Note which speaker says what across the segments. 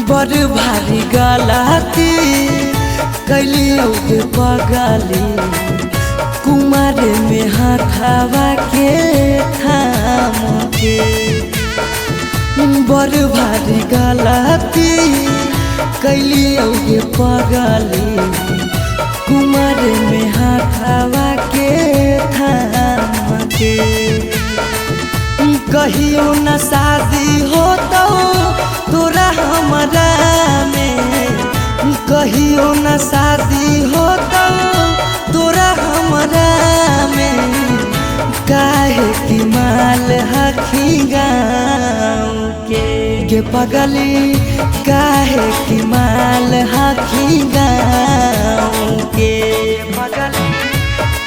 Speaker 1: बड़ भारी गलती कैलियौ गे पगली, कुमार में हाथावा के थाम के। बड़ भारी गलती कैलियौ गे पगली, कुमार में हाथावा के थाम के। कहियो न शादी होतौ तोरा हमरा में, कहियो न शादी होतौ तोरा हमरा में, काहे कि माल हखी गाँव के। गे पगली काहे कि माल हखी गाँव के। पगली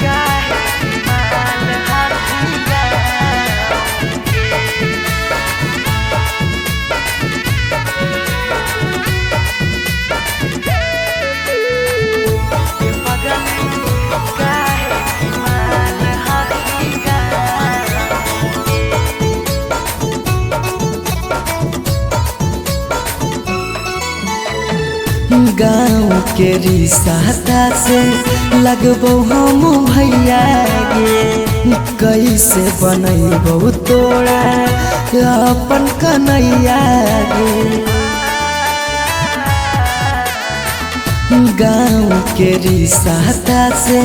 Speaker 1: काहे कि माल हखी गाँव के। पगली काहे कि माल हखी गाँव के। गाँव के रिश्ता से लगबो हम भैया गे, कैसे बनैबो तोरा अपन कन्हैया गे। गाँव के रिश्ता से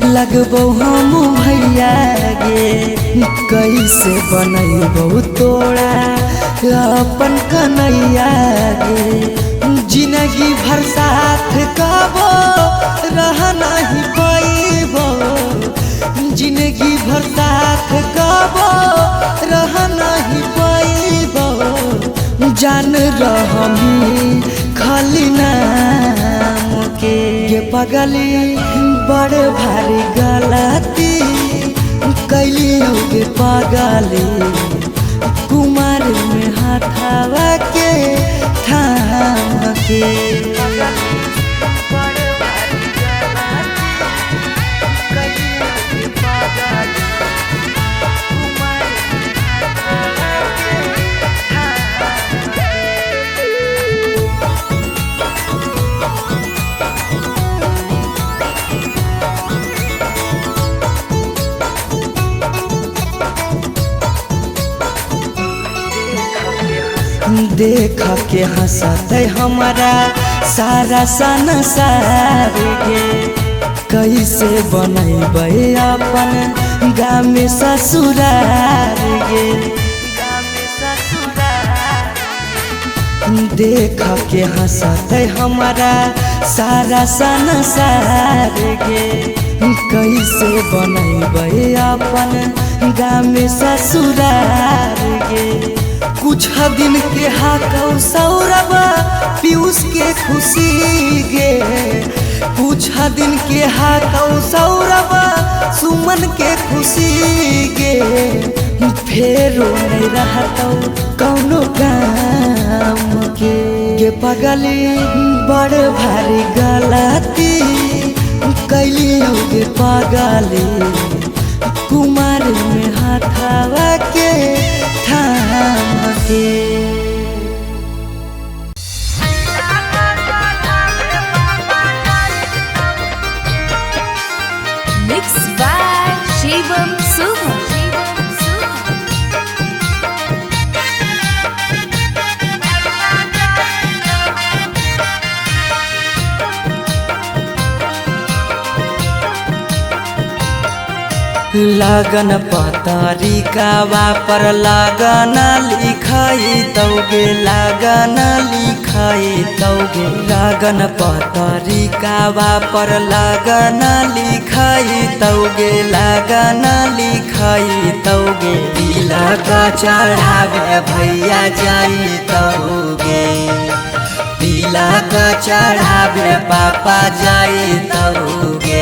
Speaker 1: लगबो हम भैया गे, कैसे बनैबो तोरा अपन कन्हैया गे। जिंदगी भर साथ कबो रह नहीं पैबो, जिंदगी भर साथ कबो रह नहीं पैबो, जान रहमी खाली नाम के। गे पगली बड़ भारी गलती कैलियौ गे पगली, कुमार में हाथावा के थाम के। देख के हंसते हमारा सारा संसार गे, कैसे बनैबै अपन गाँव में ससुरार गे। देख के हंसते हमारा सारा संसार गे, कैसे बनैबै अपन गाँव में ससुरार गे। कुछ दिन के हाकौ सौरभ पीयूष के खुशी गे, कुछ दिन के हाकौ सौरभ सुमन के खुशी गे, फेरो नहीं रहतौ कौनो काम के। गे पगली बड़ भारी गलती कैलियौ गे पगली, कुमार में हाथावा के थाम के।
Speaker 2: Mix by Shivam Suha.
Speaker 1: लगन पतरिकावा पर लगन लिखाई तौगे, लगन लिखाई तौगे। लगन पतरिकावा पर लगन लिखाई तौगे, लगन लिखाई तौगे। तिलक चढ़ावे भैया जाई तौगे, तिलक चढ़ावे पापा जाई तौगे।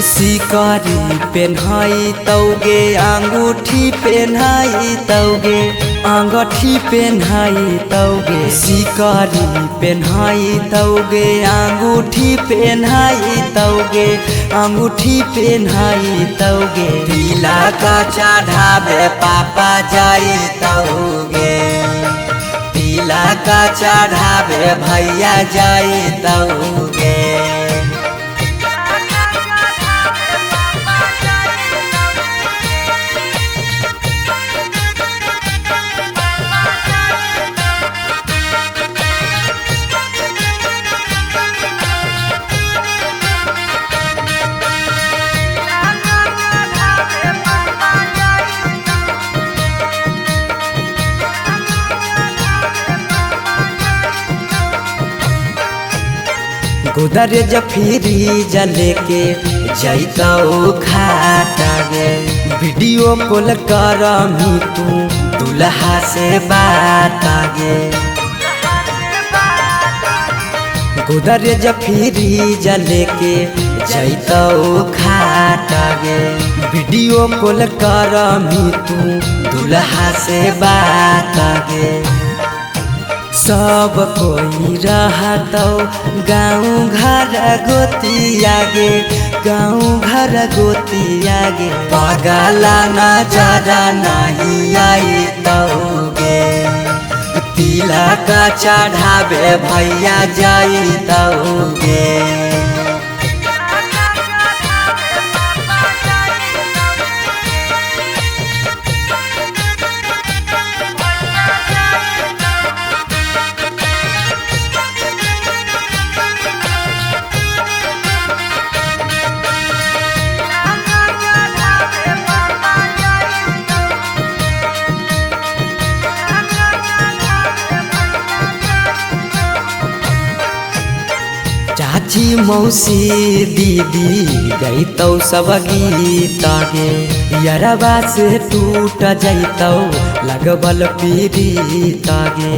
Speaker 1: सिकरी पेन्हाई तौगे, अंगूठी पेन्हाई तौगे, अंगूठी पेन्हाई तौगे। सिकरी पेन्हाई तौगे, अंगूठी पेन्हाई तौगे, अंगूठी पेन्हाई तौगे। तिलक चढ़ावे पापा जाई तौगे, तिलक तिलक चढ़ावे भैया जाई तौगे। गोदरेज फ्रीज लेके जैतौ खाटा गे, वीडियो कॉल करमी तू दुल्हा से बात गे। गोदरेज फ्रीज लेके जैतौ खाटा गे, वीडियो कॉल करमी तू दुल्हा से बात गे। सब कोई रहतौ गाँव घर गोतिया गे, गाँव घर गोतिया गे, पगला नजर नहीं आई तौगे। तिलक चढ़ावे भैया जाई तौगे। चाची मौसी दीदी गईतौ सब गीत गे, यरबा से टूट जैतौ लगबल पीरीत गे।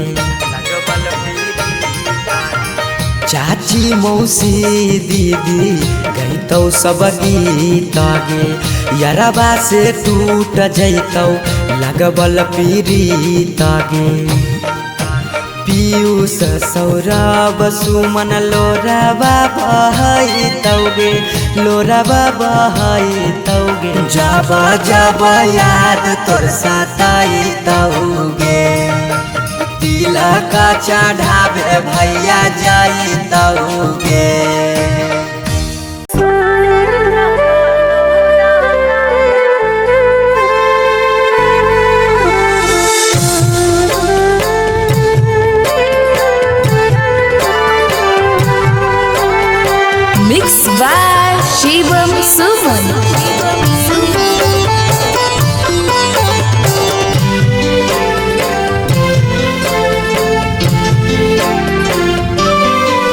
Speaker 1: चाची मौसी दीदी गईतौ सब गीत गे, यरबा से टूट जैतौ लगबल पीरीत गे। पीयूष सौरभ सुमन लोराबा बहैतौगे, लोराबा बहैतौगे, जब जब याद तोर सताइतौगे। तिलक चढ़ावे भैया जाइतौगे।
Speaker 2: Mix by Shivam Suman.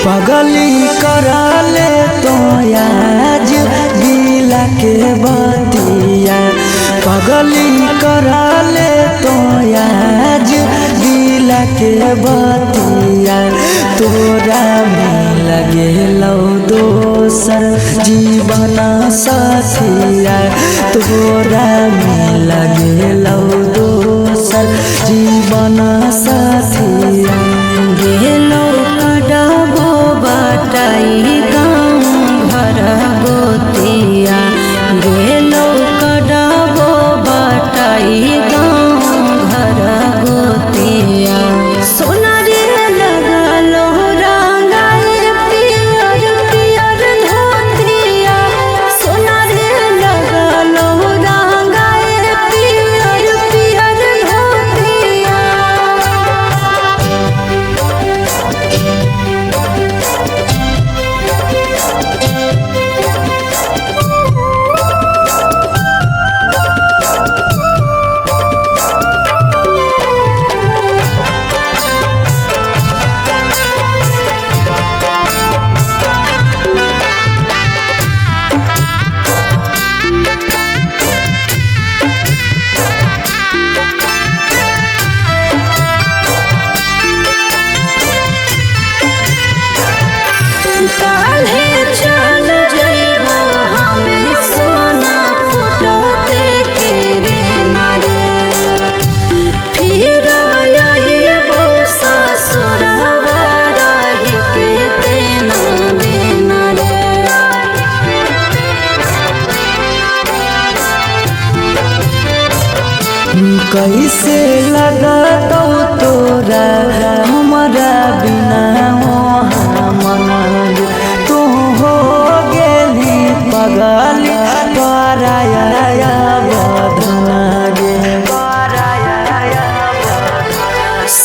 Speaker 1: पगली करले तो आज दिला के बतिया, पगली करले तो आज दिला के बतिया, तोरा में लगेलौ दोसर जीवन साथिया, तोरा में लगेलौ दोसर जीवन साथिया।
Speaker 3: गेलो कडाबो बटाई गाँव घर गोतिया, गेलो कडाबो बटाई गाँव घर गोतिया। सोना रे लगलो रंगाए पियर पियर धोतिया, सोना रे लगलो रंगाए पियर पियर धोतिया।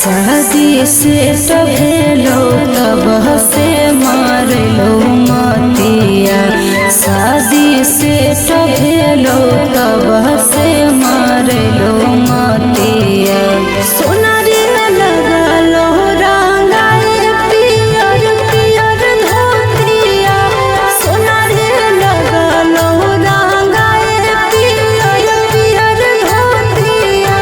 Speaker 3: शादी से भेलो तब से मारलो मतिया, शादी से भेलो तब से मारलो मतिया। सोनारी लगलो रंगाए पियर पियर धोतिया, सोनारी लगलो रंगाए पियर पियर धोतिया।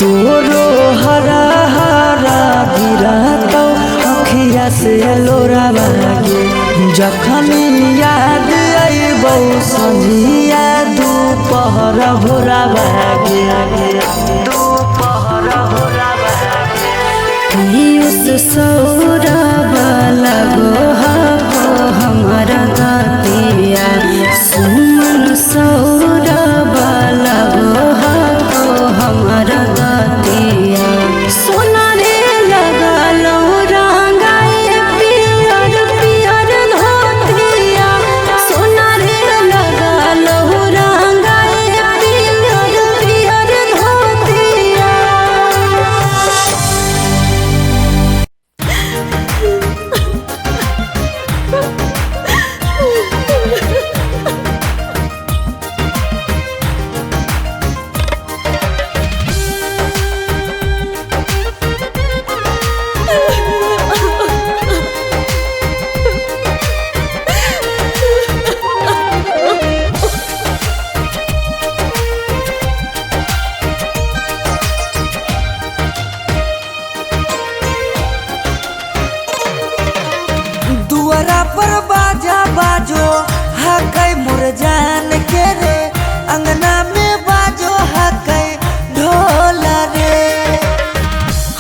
Speaker 1: तोरो हरा हरा गिरा तो अखिया से लोरा लागे, जखनी याद अइबौ संझिया दोपहर भोरा लागे, दोपहर भोरा लागे।
Speaker 3: पीयूष सौरभ लगो हको हमारा गतिया, सुमन सौरभ लगो हको हमारा गतिया। सोना रे लगलो रंगाए पियर पियर धोतिया, सोना रे लगलो रंगाए पियर पियर धोतिया।
Speaker 1: दुआरा पर बाजा बाजो हकै मोर जान के रे, अंगना में बाजो हकै ढोला रे।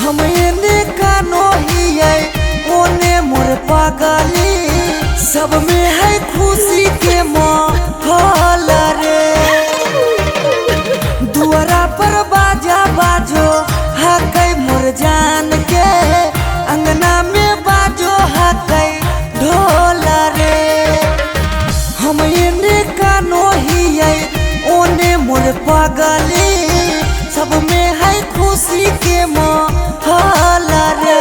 Speaker 1: हम एने कानो हियै ओने मोर पगली, सब में है खुशी के माहौल रे। दुआरा पर बाजा बाजो हकै मोर जान के, अंगना में बाजो हकै ढोला रे। हम एने कानो हियै ओने मोर पगली, सब में है खुशी के माहौल रे।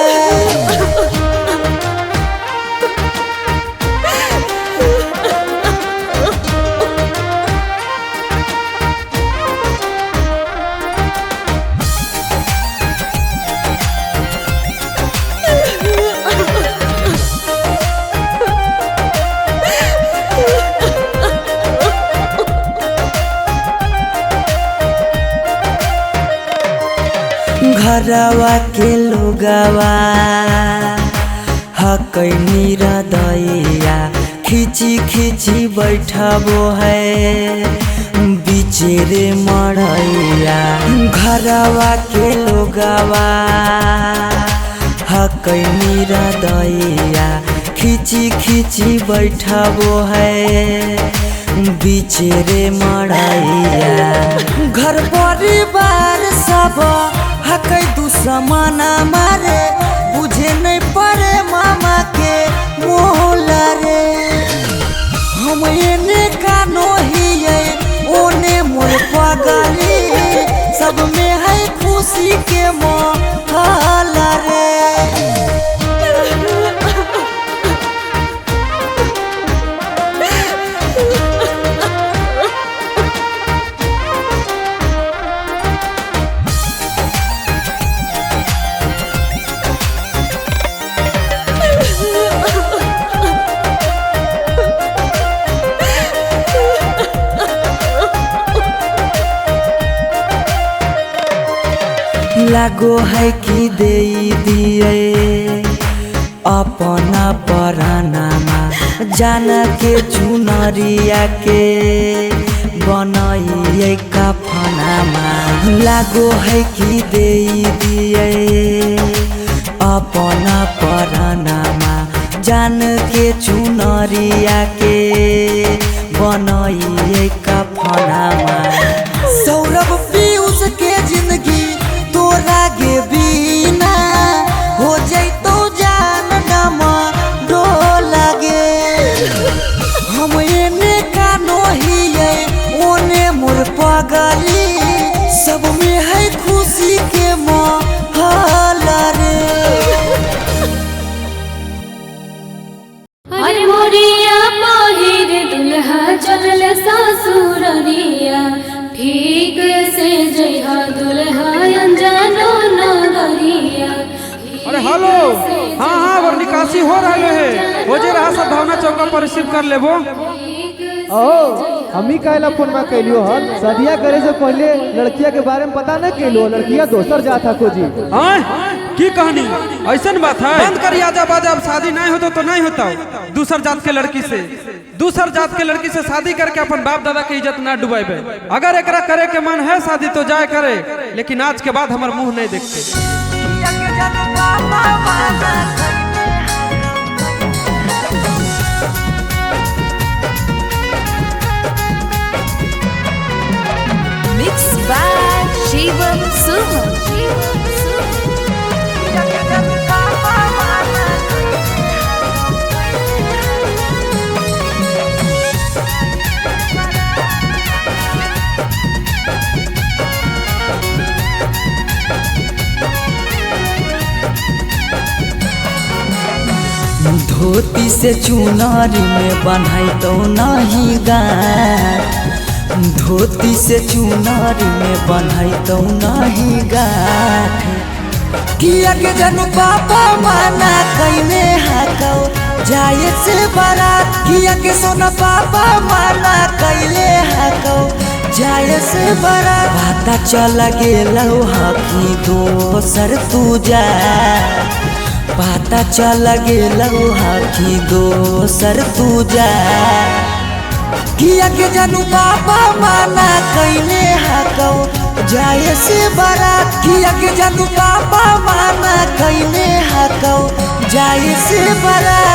Speaker 1: घरवा के लोगवा हकै निरदैया, खिची खिची बैठबो है बिचेरे मड़ैया। घरवा के लोगवा हकै निरदैया, खिची खिची बैठबो है बिचेरे मड़ैया। घर परिवार सब हकै दुश्मन मारे, बुझे नहीं पड़े मामा के मोहला रे। हम एने कानो हियै ओने मोर पगली, सब में है खुशी के माहौल रे। लागो है कि दे दिए अपना परानामा जान के चुनरिया के बनाइए कफनामा। लागो है कि दे दिए अपना परानामा जान के चुनरिया के बनाइए कफनामा। सौरभ पीयूष के जिंदगी तोरा गे बिना हो जैतो जान नमा डोला गे। हम एने कानो हियै ओने मोर पगली सब में है खुशी के माहौल रे।
Speaker 4: अरे मोरिया पहिर दुल्हा चलल ससुररिया ठीक से जइहा दुल्हा अनजानो नगरिया।
Speaker 5: अरे हेलो, हाँ हाँ वर निकासी हो रहा है, हो जे रहा सद्भावना चौक पर रिसीव कर लेबो।
Speaker 6: ओ हमी काहेला फोन में कैलियो हन, सदिया करे से पहले लड़किया के बारे में पता न कैलियो, लड़किया दोसर जात हको जी।
Speaker 5: हाँ की कहानी ऐसन बात है, बंद कर आजा बाजा, अब शादी नहीं होता तो नहीं होता। दूसर जात के लड़की से, दूसर जात के लड़की से शादी करके अपन बाप दादा के इज्जत ना डुबावे। अगर एकरा करे के मन है शादी तो जाए करे, लेकिन आज के बाद हमार मुंह नहीं देखते।
Speaker 2: Mix by Shivam Suman.
Speaker 1: धोती से चुनरी में बन्हाई तो नहीं गाँठ, धोती से चुनरी में बन्हाई तो नहीं गाँठ। किया के जनु पापा माना कैने हाकौ जाए से बारात, किया के सोना पापा माना कैले हाकौ जाए से बारात। पता चल गेलौ हकी दोसर तू जा, पता चल गेलौ हकी दोसर तू जा। किया के जानू पापा माना कैले हाकौ जाए से बारात, किया के जानू पापा माना कैले हाकौ जाए से बारात।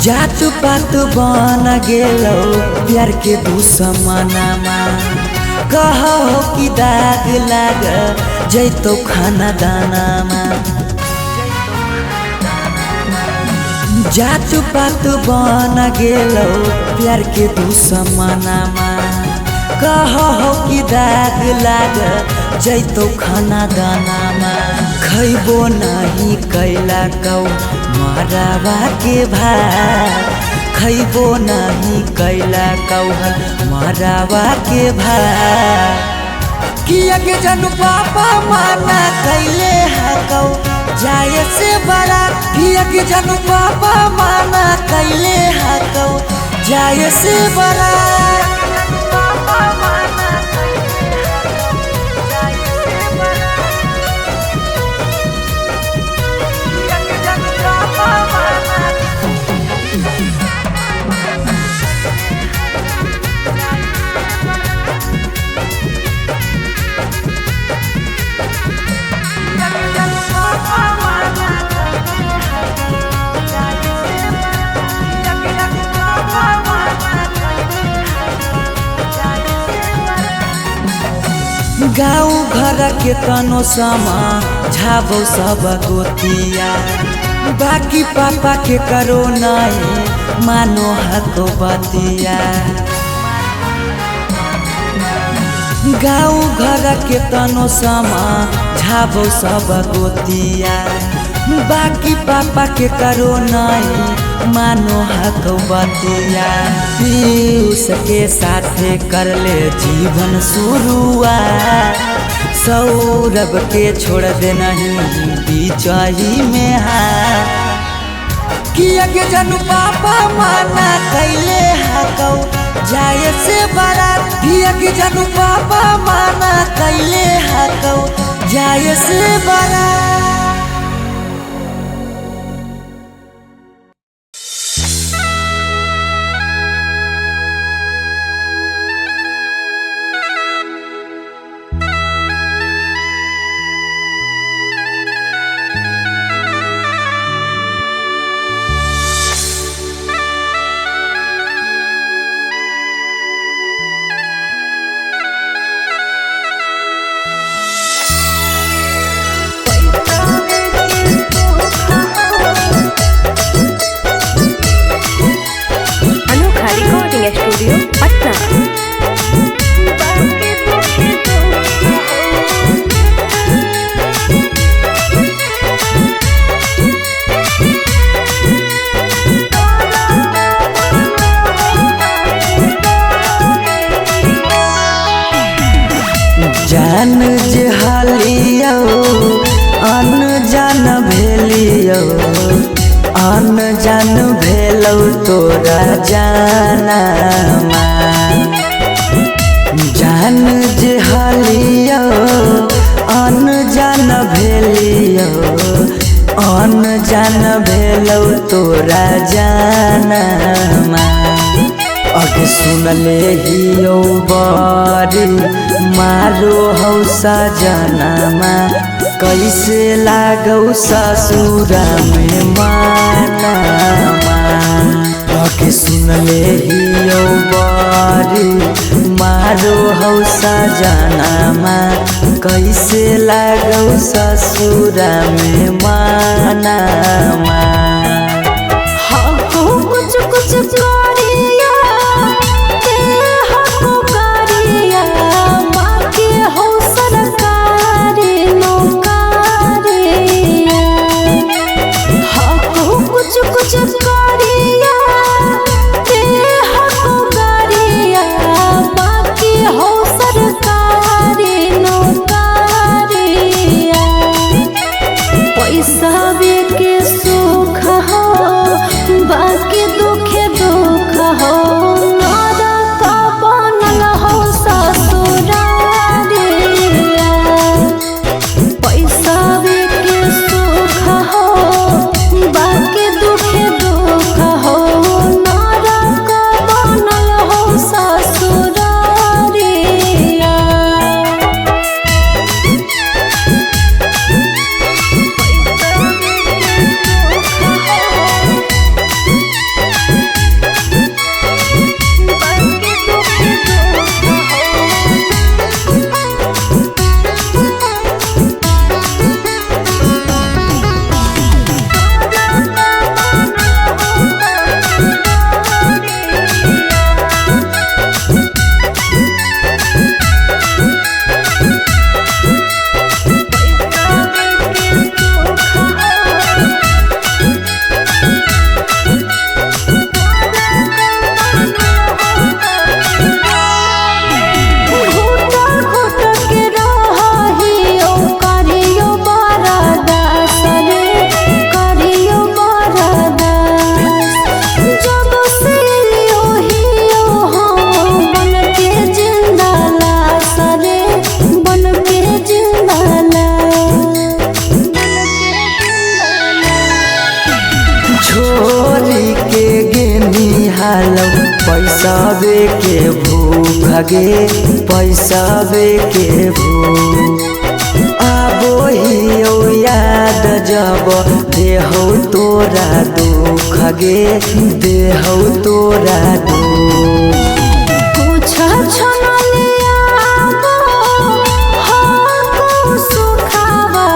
Speaker 1: जात पात बन गेलौ प्यार के दुश्मनामा, कहो कि दाग लाग जैतो खाना दानामा। जात पात बन गेलौ प्यार के दुश्मनामा, कहो कि दाग लाग जैतो खाना दानामा। खैबो नहीं कैला कौ मरावा के भात, खैबो नहीं कैला कौहल मरावा के भात। किया के जानू पापा माना कैले हाकौ जाए से बारात, किया के जानू पापा माना कैले हाकौ जाए से बारात। गाँव घर के तनो समा झाबो सब गोतिया, बाकी पापा के करो नहीं मानो हको बतिया। गाँव घर के तनो समा झाबो सब गोतिया, बाकी पापा के करो नहीं मानो हक बतिया। पीयूष के साथे कर ले जीवन शुरुआत, सौरभ के छोड़ दे नहीं बीचही में हाथ। किया के जानू पापा माना कैले हकौ जाए से बारात, किया के जानू पापा माना कैले हकौ जाए से बारात।
Speaker 7: अनोखा रिकॉर्डिंग स्टूडियो पटना।
Speaker 1: जान जे हालियो अनजान भेलियो, अनजान भेलौ तोरा जानामा। जान जे हालियो अनजान भेलियो, अनजान भेलौ तोरा जानामा। अग सुनले हियो बड़ी मारो हौ सजनामा, कैसे लागौ ससुरा में मानामा। अग सुनले हियो बड़ी मारो हौ सजनामा, कैसे लागौ ससुरा में मानामा।
Speaker 4: हो कुछ कुछ करिया ते हको करिया, बाकी हो सरकारी नौकरिया। हो कुछ कुछ करिया ते हको करिया, बाकी हो सरकारी नौकरिया। पैसा के सुख हो बाकी दुखे दुख हो, नरक बनल हो ससुरारिया। पैसा के सुख हो बाकी दुखे दुख हो, नरक बनल हो ससुरारिया। घुट घुट के रहियो करियो बरदास रे, करियो बरदास। जब से ओहियो हम बन के जिंदा लाश रे, बन के जिंदा लाश।
Speaker 1: छोरी के गेनी हालौ पैसावे के भूख गे, पैसावे के भूख। आबो हियो याद जब देहौ तोरा दुख गे, देहौ तोरा दुख।
Speaker 4: कुछ छन लियाबो हो सुखावा,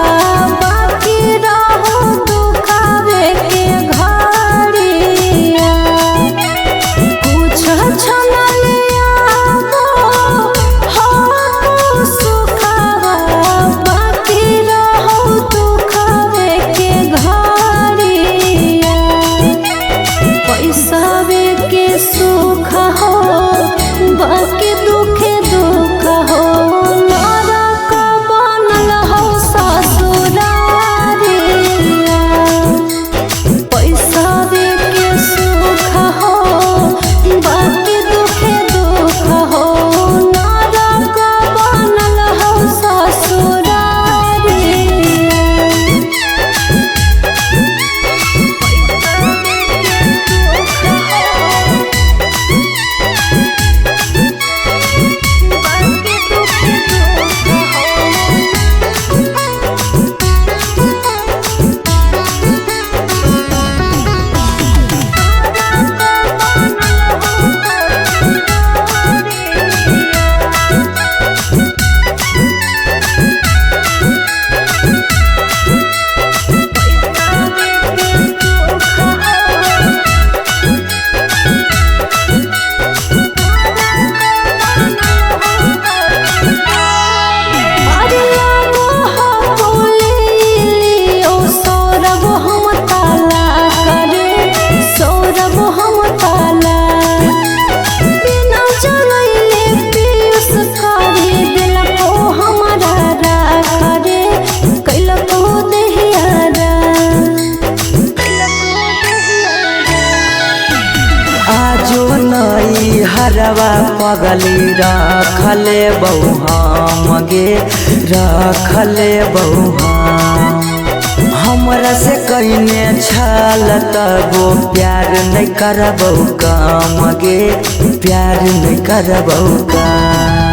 Speaker 4: बाकी रहो दुखावे के घड़िया। कुछ छन लियाबो हो
Speaker 1: घरवा पगली रखले बहु हम गे, रखले बहु हम। हमरा से कइने छल तबो प्यार नहीं करबौ काम गे, प्यार नहीं करबौ काम।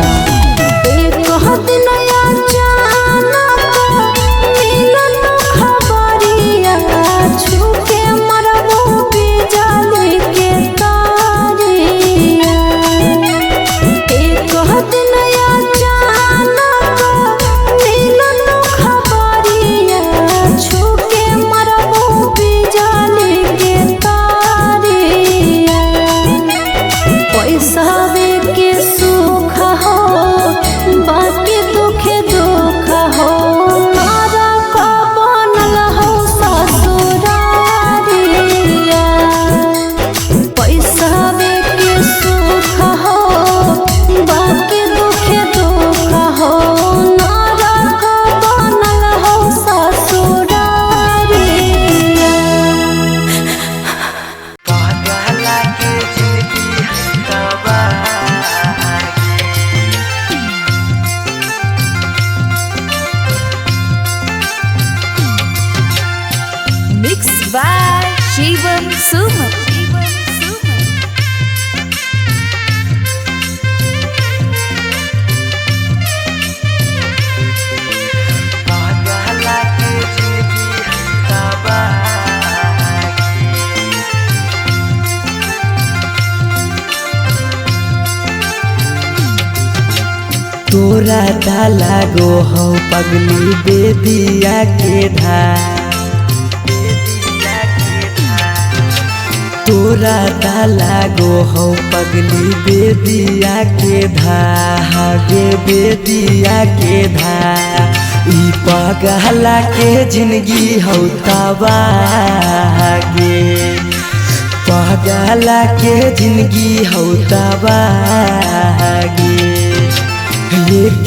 Speaker 2: By Shivam Suman.
Speaker 1: तोरा ताला गो हौ पगली बेदिया के धार, तोरा ताला गो हौ पगली बेदिया के धागे, बेदिया के धा। ई पगला के जिंदगी हौ तबागे, पगला के जिंदगी हौ तबागे।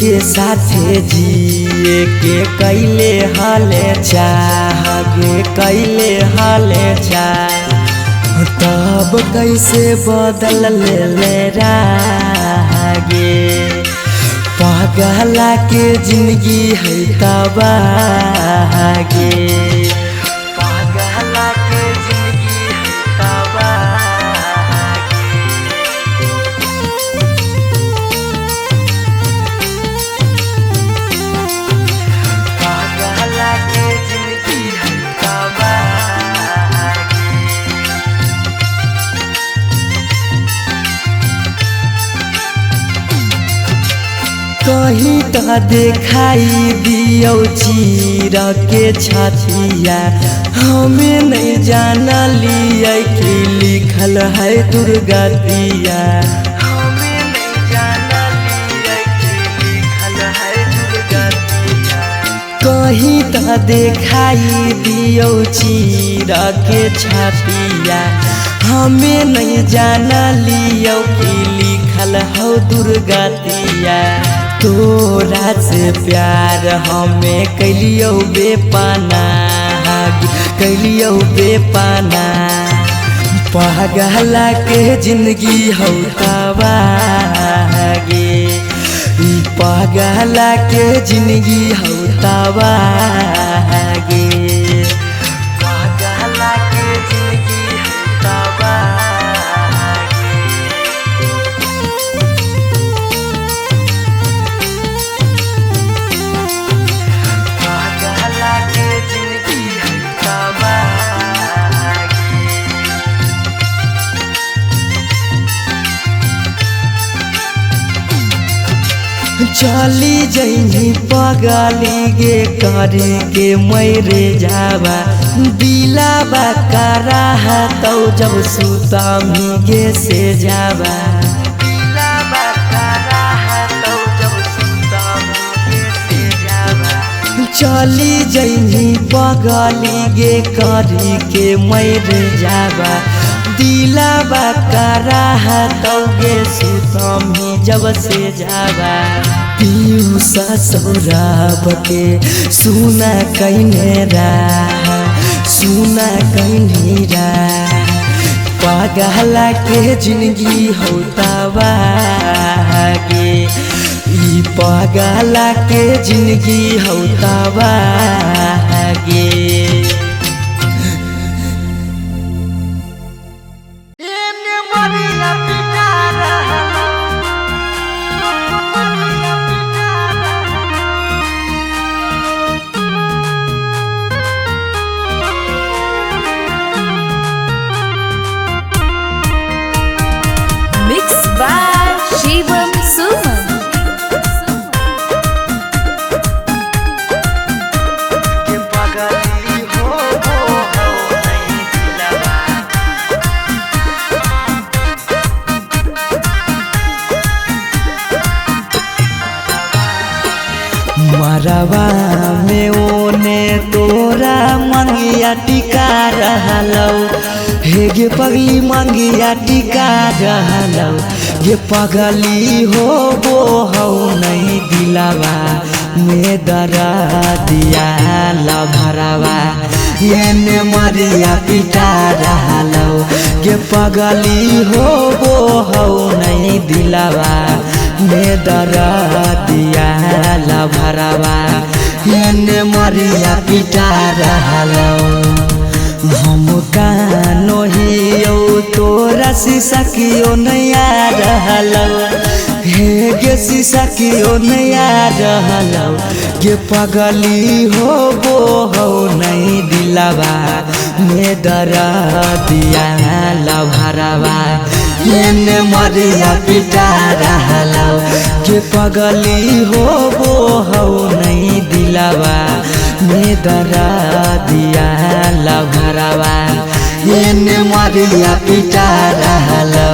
Speaker 1: के साथे जिए के कैले हाले चाहगे, कैले हाले चाह। तब कैसे बदल ले रागे, पगला के जिंदगी है तबागे, पगला के जिंदगी है तबागे। पगला के जिंदगी है तबागे। कहीं त देखाई दियौ चीर के छतिया, हमें नहीं जाना लिया कि लिखल है दुर्गतिया, हमें नहीं जाना लिया कि लिखल है दुर्गतिया। कहीं त देखाई दियौ चीर के छतिया, हमें नहीं जाना लियौ कि लिखल हौ दुर्गतिया। तोरा से प्यार हमें कैलियौ बेपना, कैलियौ बेपना। पगला के जिंदगी हौ तबागे, ई पगला के जिंदगी हौ तबागे, पगला के जिंदगी हौ तबागे। पगला के जिंदगी हौ तबागे। चली जइनी पगली गे करे के मैरे जावा, दिलावा करा तौ जब सुतामी गे से जावा, दिलावा करा तौ जब सुतामी गे से जावा। चली जइनी पगली गे करे के मैरे जावा, दिलावा करा तौ गे सुतामी जब से जावा। पीयूषा सौरभ के सुना कैने रा, सुना कैने रा। पागला के जिंदगी होतावा गे, ई पागला के जिंदगी होतावा गे।
Speaker 2: Mixed by Shivam Suman.
Speaker 1: मरवा में ओने तोरा मंगिया टिका रहलौ, हे गे पगली मंगिया टिका रहलौ, गे पगली हो बो हौ नहीं दिलावा में दरा दिया लभरावा, एने मरिया पिटा रहलौ, गे पगली हो बो हौ नहीं दिलावा में दरा दिया लभरावा, एने मरिया पिटा रहलौ। हम कानो हियौ तोरा शीशा कियो नहीं आ रहलौ, हे गे शीशा कियो नहीं आ रहलौ, गे पगली हो बो हौ नहीं दिलावा में दरा दिया लभरावा, एने मरिया पिटा रहलौ, गे पगली हो बो हौ नहीं दिलावा में दरा दिया लभरावा, एने मरिया पिटा रहलौ।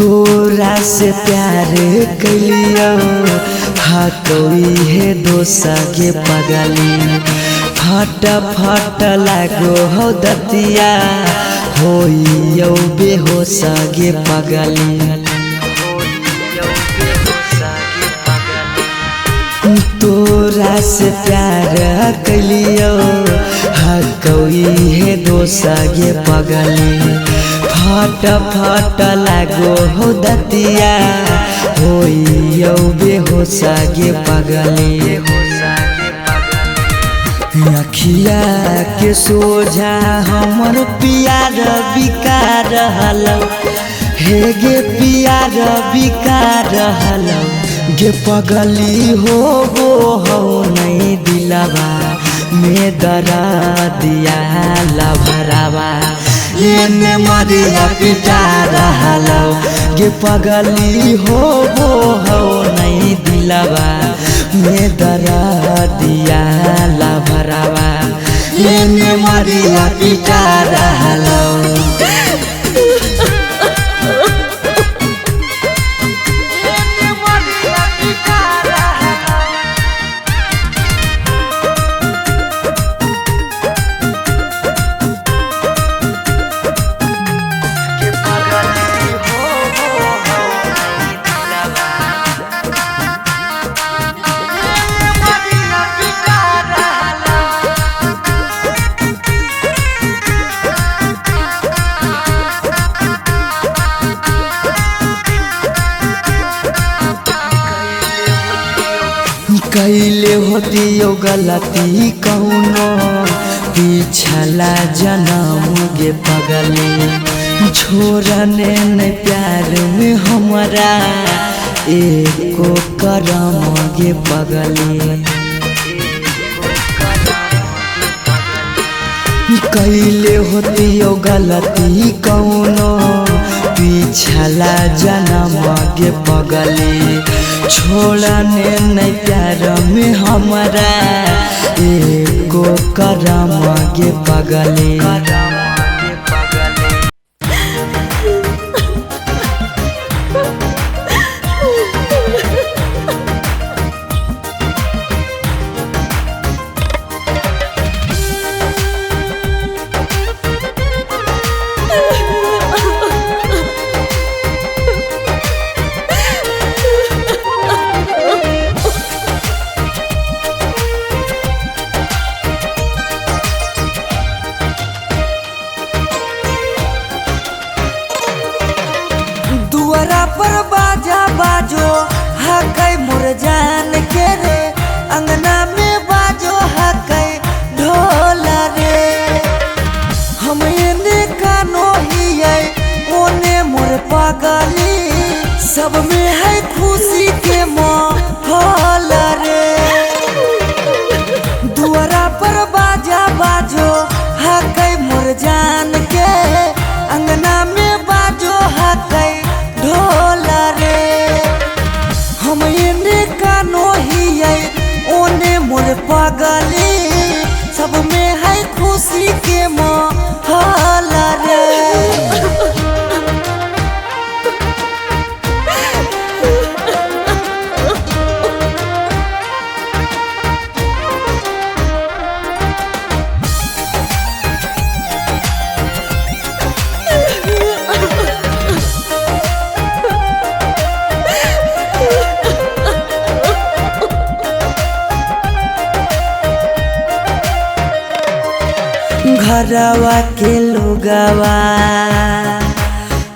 Speaker 1: तोरा से प्यार कैलियो हटोई हे दोसा गे पगली, फट फट लागो हो दतिया होइयो बेहोश गे पगली। तोरा से प्यार कैलियो हटोई हे दोसा गे पगली, फट फट लागो हो दतिया होइयो बेहोश गे पगली। अखिया के सोझा हमर पियार बिका रहलौ, हे गे पियार बिका रहलौ, गे पगली हो गो हौ नहीं दिलावा में दरा दिया लभरावा, एने मरिया पिटा रहलौ, गे पगली हो गो हौ नहीं दिलावा में दरा दिया लभरावा, एने मरिया पिटा रहलौ। कैले होतियो गलती कौनो पिछला जनम गे पगली, छोड़ने न प्यार में हमरा एको करम गे पगली। कैले होतियो गलती कौनो पिछला जन्म गे पगली छोड़ने नहीं प्यार में हमरा एको करम गे पगली। दुआरा पर बाजा बाजो हकै मोर जान के रे, अंगना में बाजो हकै ढोला रे। हम एने कानो हियै ओने मोर पगली, सब में है खुशी के माहौल रे। दुआरा पर बाजा बाजो हकै मोर जान के, अंगना में बाजो हकै ढोला रे। हम एने कानो हियै ओने मोर पगली, सब में है खुशी के माहौल रे। घरवा के लोगवा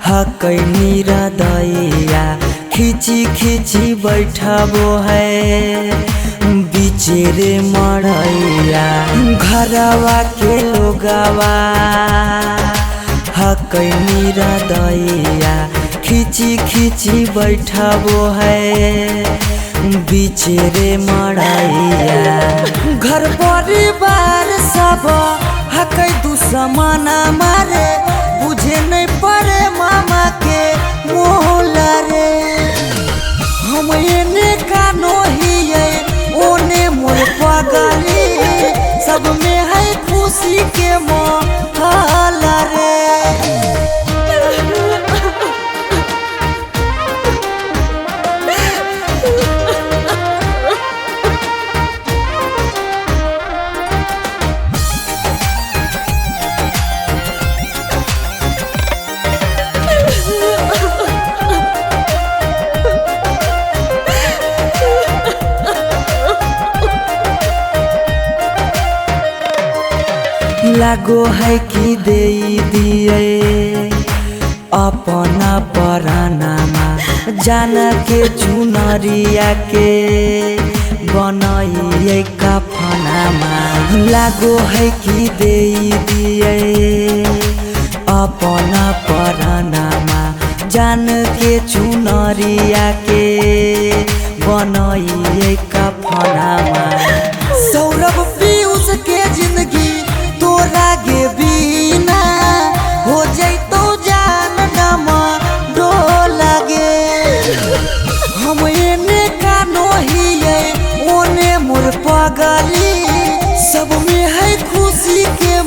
Speaker 1: हकै निरदैया, खिची खिची बैठबो है बिचेरे मरैया। घरवा के लोगवा हकै निरदैया, खिची खिची बैठबो है बिचेरे मरैया। घर परिवार सब हकै दुश्मन मारे, बुझे नहीं पड़े मामा के मोहला रे। हम एने कानो हियै ओने मोर पगली, सब में है खुशी के माहौल रे। लागो है कि दे दिए अपना परानामा, जान के चुनरिया के बनाइए कफनामा। लागो है कि दे दिए अपना परानामा, जान के चुनरिया के बनाइए कफनामा। सौरभ पीयूष के जिंदगी तोरा गे बिना हो जैतो जान नमा डोला गे। हम एने कानो हियै ओने मोर पगली, सब में है खुशी के